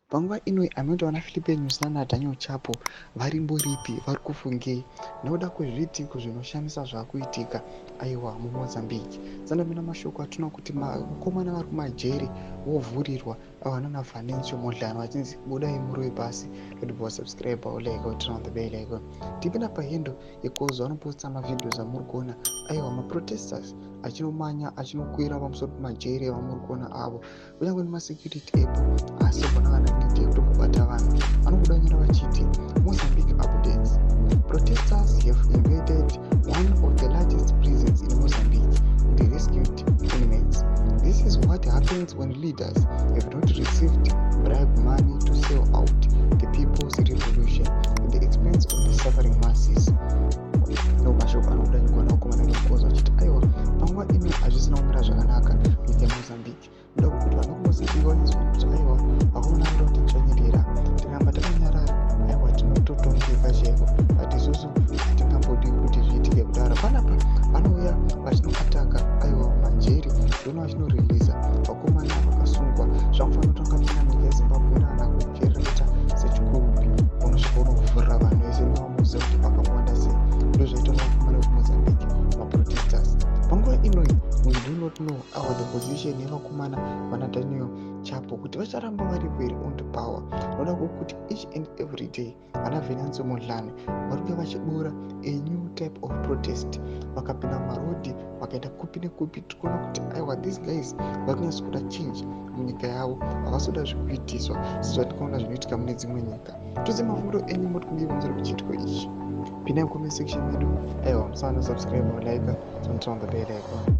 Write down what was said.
Panguva ino anoita vana Filipe Nyusi nana Daniel Chapo varimboripi? Vari kufungei nekuda kwezviitiko zvinoshamisa zvaakuitika, aiwa, muMozambique? Sandamina mashoko atinoona kuti vakomana vari kumajeri vovhurirwa, ava nana Venancio Mondlane vachinzi budai murove pasi. Todibva subscribe, like, turn on the bell icon. Tipinda pahandle yekozo vanoposta mavideos amuri kuona, aiwa, maprotesters achinomanya, achinokwira pamusoro pemajeri avamuri kuona avo, kunyange nemasecurity epo, asi vona vana need yekutombobata vanhu. Vanobuda nyora vachiti, "Mozambique updates: Protesters have invaded one of the largest prisons in Mozambique and rescued inmates. This is what happens when leaders have not received bribe money to sell out the people's revolution at the expense of the suffering masses." Ndo mashoko anobuda nyigwa navakomana vemukozo vachiti, aiwa, panguva ino hazvisina kumira zvakanaka munyika yeMozambique. Ndoda kuti vanhu vekuMozambique vanyatsoona kuti, aiwa, vakomana voda kutidzvanyirira. Tikaramba takanyarara, aiwa, tinototongeka chaiko, but isusu hatingambodi kuti zviitike kudaro. Panapa vanouya vachinoataka, aiwa, majeri, ndoona vachinoreleasa vakomana vakasungwa. Zvamufanira kutanga pinda munyika yeZimbabwe naana kujeri rakaita seChikurubi, unosvika unovhurira vanhu vese nevamuziva kuti vakawanda sei. Ndo zvaitwa nevakomana vekuMozambique, maprotesters. Panguva inoi we do not know our the position yevakomana vana Daniel Chapo, kuti vacharamba varipo here on the power. Noda kwokuti each and every day vana Venancio Mondlane vari kuya vachibura a new type of protest. Vakapinda mumarodhi, vakaenda kupi nekupi, tiri kuona kuti, aiwa, these guys vari kunyatso kuda change munyika yavo. Havasi kuda zvekuitiswa sezvatikaona zvinoitika mune dzimwe nyika. Tose mafungiro enyu moti kudii pamusoro pechiitiko ichi? Pindai mucomment section medu. Aiwa, musana subscribe, like, turn on the bell icon.